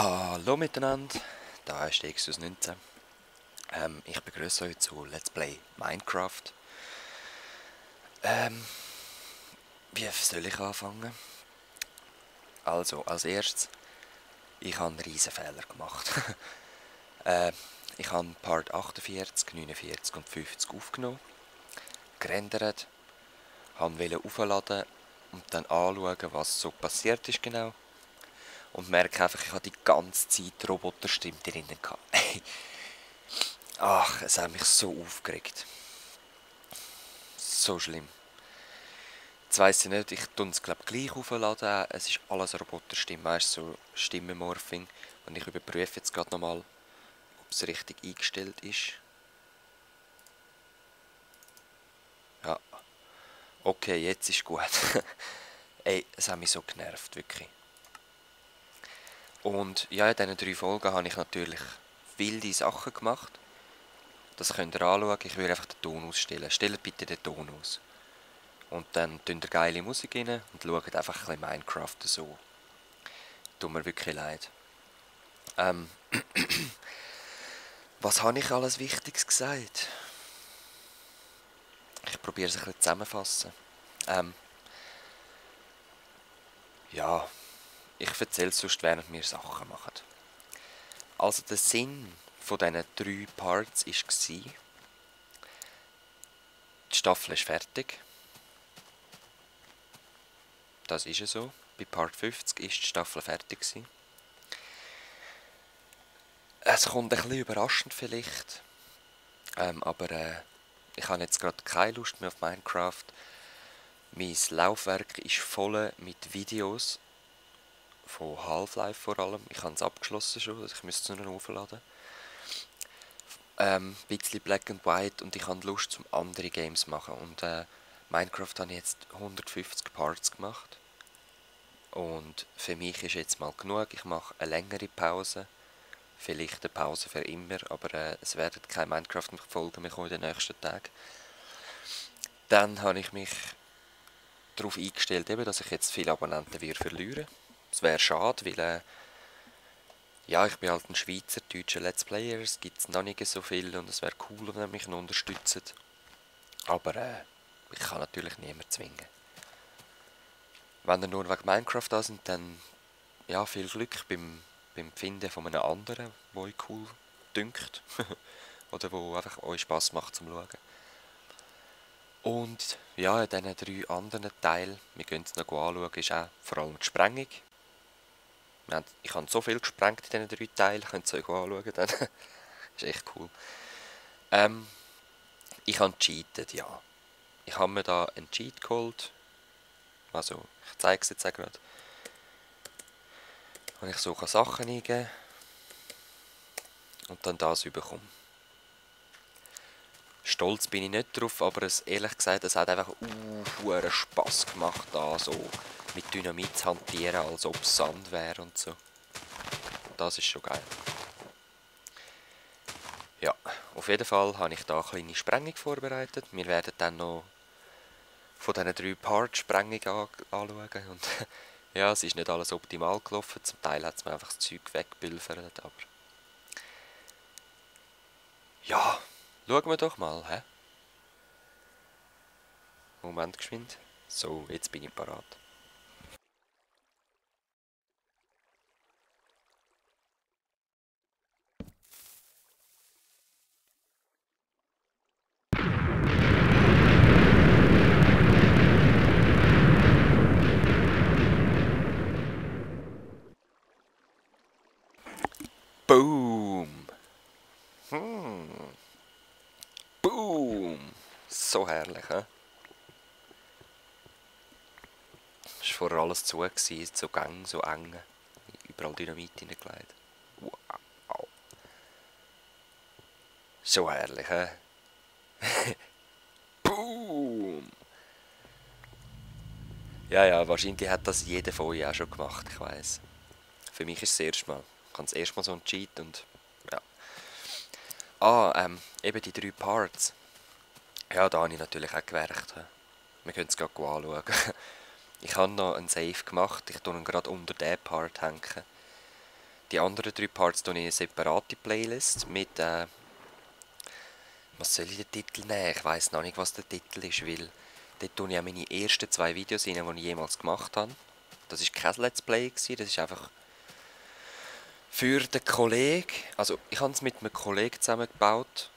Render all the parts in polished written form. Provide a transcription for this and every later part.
Hallo miteinander, da ist der Exodus 19. Ich begrüße euch zu Let's Play Minecraft. Wie soll ich anfangen? Also, als erstes, ich habe einen riesen Fehler gemacht. Ich habe Part 48, 49 und 50 aufgenommen, gerendert, wollte aufladen und dann anschauen, was so passiert ist genau. Und merke einfach, ich habe die ganze Zeit Roboterstimme drinnen gehabt. Ach, es hat mich so aufgeregt. So schlimm. Jetzt weiss ich nicht, ich tue es glaube gleich aufladen. Es ist alles Roboterstimme, weißt so Stimmenmorphing. Und ich überprüfe jetzt gerade nochmal, ob es richtig eingestellt ist. Ja. Okay, jetzt ist gut. Ey, es hat mich so genervt, wirklich. Und ja, in diesen 3 Folgen habe ich natürlich wilde Sachen gemacht. Das könnt ihr anschauen. Ich würde einfach den Ton ausstellen. Stellt bitte den Ton aus. Und dann tun ihr geile Musik rein und schaut einfach ein bisschen Minecraft so. Tut mir wirklich leid. Was habe ich alles Wichtiges gesagt? Ich probiere es ein bisschen zusammenzufassen. Ja, ich erzähle es sonst, während wir Sachen machen. Also der Sinn von diesen 3 Parts war, die Staffel ist fertig. Das ist es so. Bei Part 50 ist die Staffel fertig gewesen. Es kommt ein bisschen überraschend vielleicht. Aber ich habe jetzt gerade keine Lust mehr auf Minecraft. Mein Laufwerk ist voll mit Videos. Von Half-Life vor allem. Ich habe es abgeschlossen schon, also ich müsste es nur noch aufladen. Ein bisschen Black and White und ich habe Lust zum andere Games machen. Und Minecraft habe ich jetzt 150 Parts gemacht. Und für mich ist jetzt mal genug. Ich mache eine längere Pause. Vielleicht eine Pause für immer, aber es werden keine Minecraft-Folgen mehr kommen in den nächsten Tagen. Dann habe ich mich darauf eingestellt, eben, dass ich jetzt viele Abonnenten verlieren. Es wäre schade, weil ja, ich bin halt ein schweizerdeutscher Let's Player, es gibt noch nicht so viel und es wäre cool, wenn ihr mich noch unterstützt. Aber ich kann natürlich niemanden zwingen. Wenn ihr nur wegen Minecraft da sind, dann ja, viel Glück beim Finden von einem anderen, der euch cool dünkt. Oder wo einfach euch Spass macht zum Schauen. Und ja, in diesen 3 anderen Teilen, wir können es noch anschauen, ist auch vor allem die Sprengung. Ich habe so viel gesprengt in diesen 3 Teilen, könnt ihr euch anschauen dann. Ist echt cool. Ich habe gecheatet, ja. Ich habe mir da einen Cheat geholt. Also, ich zeige es jetzt auch gerade. Wenn ich so Sachen eingeben und dann das bekomme. Stolz bin ich nicht drauf, aber ehrlich gesagt, es hat einfach Spaß gemacht, da so mit Dynamit zu hantieren, als ob es Sand wäre und so. Das ist schon geil. Ja, auf jeden Fall habe ich da eine kleine Sprengung vorbereitet. Wir werden dann noch von diesen 3 Parts Sprengung anschauen. Und ja, es ist nicht alles optimal gelaufen. Zum Teil hat es mir einfach das Zeug weggebülfert, aber ja, schauen wir doch mal, hä? Moment geschwind. So, jetzt bin ich parat. Boom! Boom! So herrlich, hä? Es war vorher alles zu, so gang, so eng. Überall Dynamit hineingelegt. Wow! So herrlich, hä? Boom! Ja, ja, wahrscheinlich hat das jeder von euch auch schon gemacht, ich weiss. Für mich ist es das erste Mal. Ich habe das erste Mal so einen Cheat und ja. Eben die 3 Parts. Ja, da habe ich natürlich auch gewerkt. Wir können es gerade anschauen. Ich habe noch einen Save gemacht, ich tue ihn gerade unter den Part hängen. Die anderen 3 Parts tue ich in eine separate Playlist mit, was soll ich den Titel nehmen? Ich weiss noch nicht, was der Titel ist, weil dort tue ich auch meine ersten 2 Videos rein, die ich jemals gemacht habe. Das war kein Let's Play, das ist einfach für den Kollegen. Also ich habe es mit einem Kollegen zusammengebaut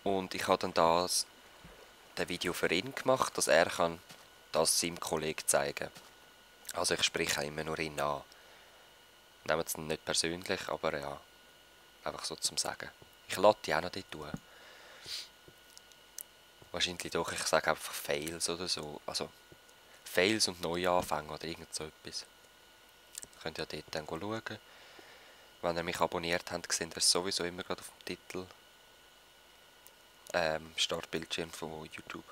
und ich habe dann das Video für ihn gemacht, dass er kann das seinem Kollegen zeigen. Also ich spreche auch immer nur ihn an. Nehmt es nicht persönlich, aber ja, einfach so zum Sagen. Ich lade die auch noch dort tun. Wahrscheinlich doch, ich sage einfach Fails oder so. Also Fails und Neuanfänge oder irgend so etwas. Könnt ihr ja dort dann schauen. Wenn ihr mich abonniert habt, seht ihr es sowieso immer gerade auf dem Titel. Startbildschirm von YouTube.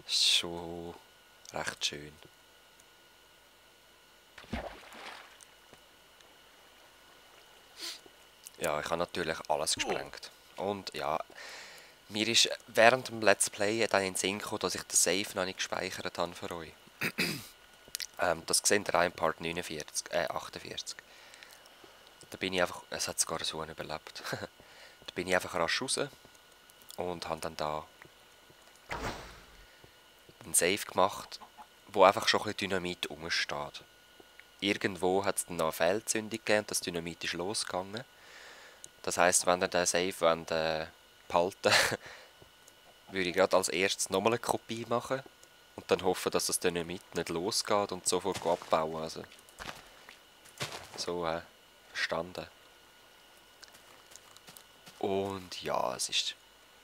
Ist schon recht schön. Ja, ich habe natürlich alles gesprengt. Und ja, mir ist während dem Let's Play dann in den Sinn gekommen, dass ich den Save noch nicht gespeichert habe für euch. Das seht ihr auch in Part 48. Da bin ich einfach, es hat sogar so überlebt. Da bin ich einfach rasch raus und habe dann da einen Save gemacht, wo einfach schon ein bisschen Dynamit rumsteht. Irgendwo hat es dann noch eine Fehlzündung gegeben und das Dynamit ist losgegangen. Das heisst, wenn ihr den Save behalten wollt, würde ich gerade als erstes nochmal eine Kopie machen und dann hoffen, dass das Dynamit nicht losgeht und sofort abbauen. Also, so verstanden. Und ja, es ist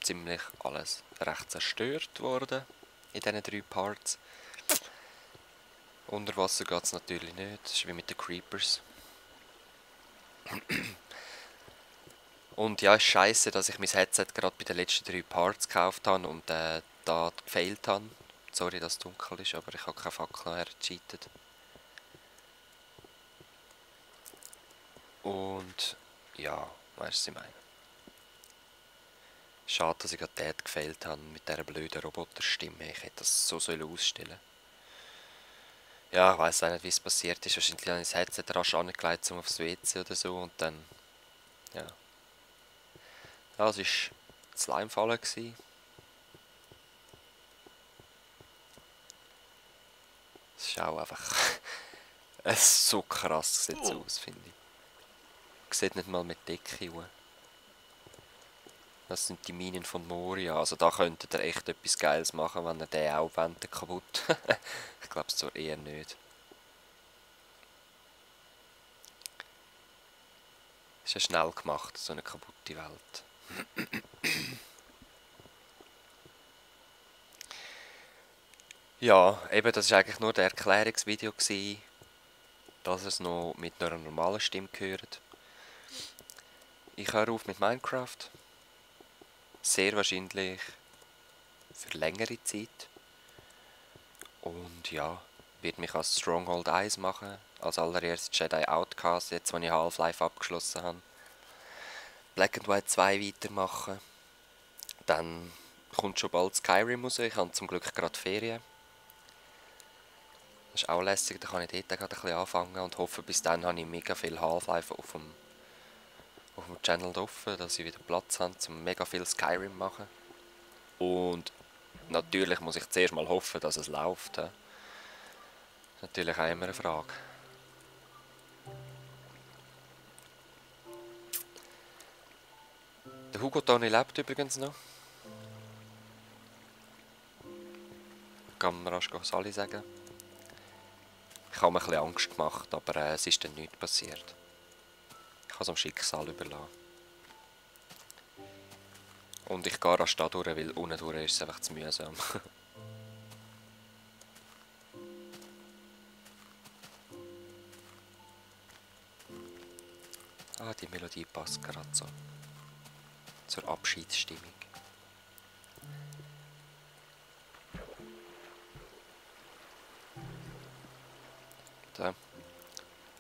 ziemlich alles recht zerstört worden in diesen 3 Parts. Unter Wasser geht es natürlich nicht, das ist wie mit den Creepers. Und ja, es ist scheisse, dass ich mein Headset gerade bei den letzten 3 Parts gekauft habe und da gefailt habe. Sorry, dass es dunkel ist, aber ich habe keine Fackel mehr gecheatet. Und ja, weißt du, was ich meine. Schade, dass ich gerade dort gefailt habe mit dieser blöden Roboterstimme. Ich hätte das so ausstellen. Ja, ich weiss auch nicht, wie es passiert ist. Wahrscheinlich habe ich das Headset rasch angelegt, um aufs WC oder so und dann, ja. Ja, es war Slimefallen. Es ist auch einfach so krass sieht es aus, finde ich. Ich sehe nicht mal mit Decke aus. Das sind die Minen von Moria. Also da könntet ihr echt etwas Geiles machen, wenn ihr den auch wendet kaputt. Ich glaube es zwar eher nicht. Ist ja schnell gemacht, so eine kaputte Welt. Ja, eben, das war eigentlich nur das Erklärungsvideo gewesen, dass ihr es noch mit einer normalen Stimme hört. Ich höre auf mit Minecraft. Sehr wahrscheinlich für längere Zeit. Und ja, werde mich als Stronghold 1 machen. Als allererstes Jedi Outcast, jetzt wo ich Half-Life abgeschlossen habe. Black and White 2 weitermachen. Dann kommt schon bald Skyrim raus. Ich habe zum Glück gerade Ferien. Das ist auch lässig, da kann ich dort gerade ein bisschen anfangen und hoffe, bis dann habe ich mega viel Half-Life auf dem Channel offen, dass ich wieder Platz habe, um mega viel Skyrim zu machen. Und natürlich muss ich zuerst mal hoffen, dass es läuft. Das ist natürlich auch immer eine Frage. Der Hugo Toni lebt übrigens noch. Kann man rasch Sali sagen. Ich habe mir ein bisschen Angst gemacht, aber es ist dann nichts passiert. Ich habe es am Schicksal überlassen. Und ich gehe rasch da durch, weil unten durch ist es einfach zu mühsam. Ah, die Melodie passt gerade so. Zur Abschiedsstimmung. Da.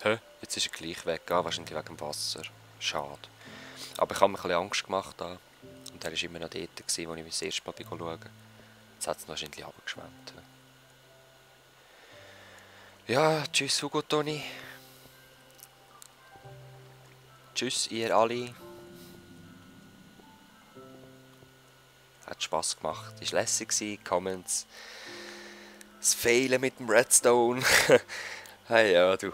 Hä? Jetzt ist er gleich weg. Ah, wahrscheinlich wegen dem Wasser. Schade. Aber ich habe mir ein bisschen Angst gemacht da. Und er war immer noch dort, als ich das erste Mal schauen. Jetzt hat es wahrscheinlich runtergeschwemmt. Ja, tschüss Hugo Toni. Tschüss ihr alle. Hat Spass gemacht. Ist lässig gewesen. Comments. Das Failen mit dem Redstone. Hey, ja, du.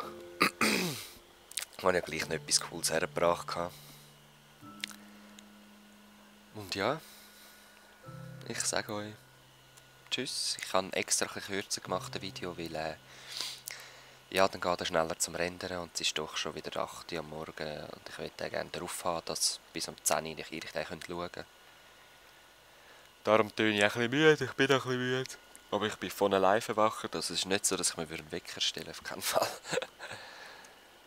Ich habe ja gleich noch etwas Cooles hergebracht. Und ja, ich sage euch tschüss. Ich habe extra ein bisschen kürzer gemacht, ein Video, weil ja, dann geht er schneller zum Rendern und es ist doch schon wieder 8 Uhr am Morgen und ich möchte gerne darauf haben, dass bis um 10 Uhr ihr schauen könnt. Darum töne ich ein bisschen müde, ich bin auch ein bisschen müde. Aber ich bin von alleine wacher, also es ist nicht so, dass ich mir einen Wecker stellen würde, auf keinen Fall.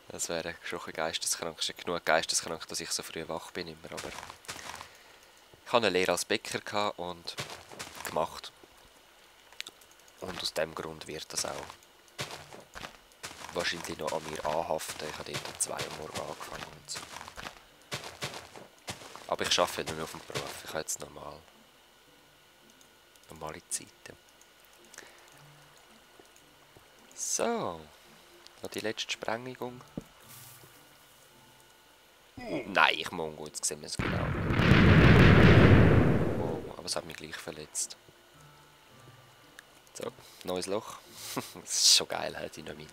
Das wäre schon ein geisteskrank, es ist genug geisteskrank, dass ich so früh wach bin immer, aber ich hatte eine Lehre als Bäcker und gemacht. Und aus dem Grund wird das auch wahrscheinlich noch an mir anhaften. Ich habe dort um 2 Uhr morgens angefangen und so. Aber ich arbeite nur auf dem Beruf, ich habe jetzt normale Zeiten. So, noch die letzte Sprengung. Nein, ich mongo, jetzt sehen wir es genau. Oh, aber es hat mich gleich verletzt. So, neues Loch. Das ist schon geil, halt Dynamit.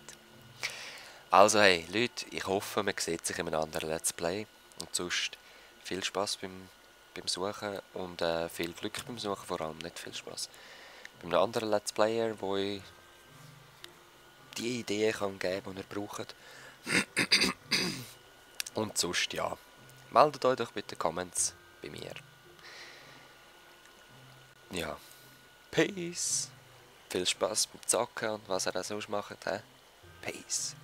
Also hey, Leute, ich hoffe, man sieht sich in einem anderen Let's Play. Und sonst viel Spaß beim Suchen und viel Glück beim Suchen, vor allem nicht viel Spaß. Bei einem anderen Let's Player, wo ich die Ideen kann geben, die ihr braucht. Und sonst, ja, meldet euch doch bitte Comments bei mir. Ja, Peace. Viel Spaß beim Zocken und was ihr auch sonst macht. Peace.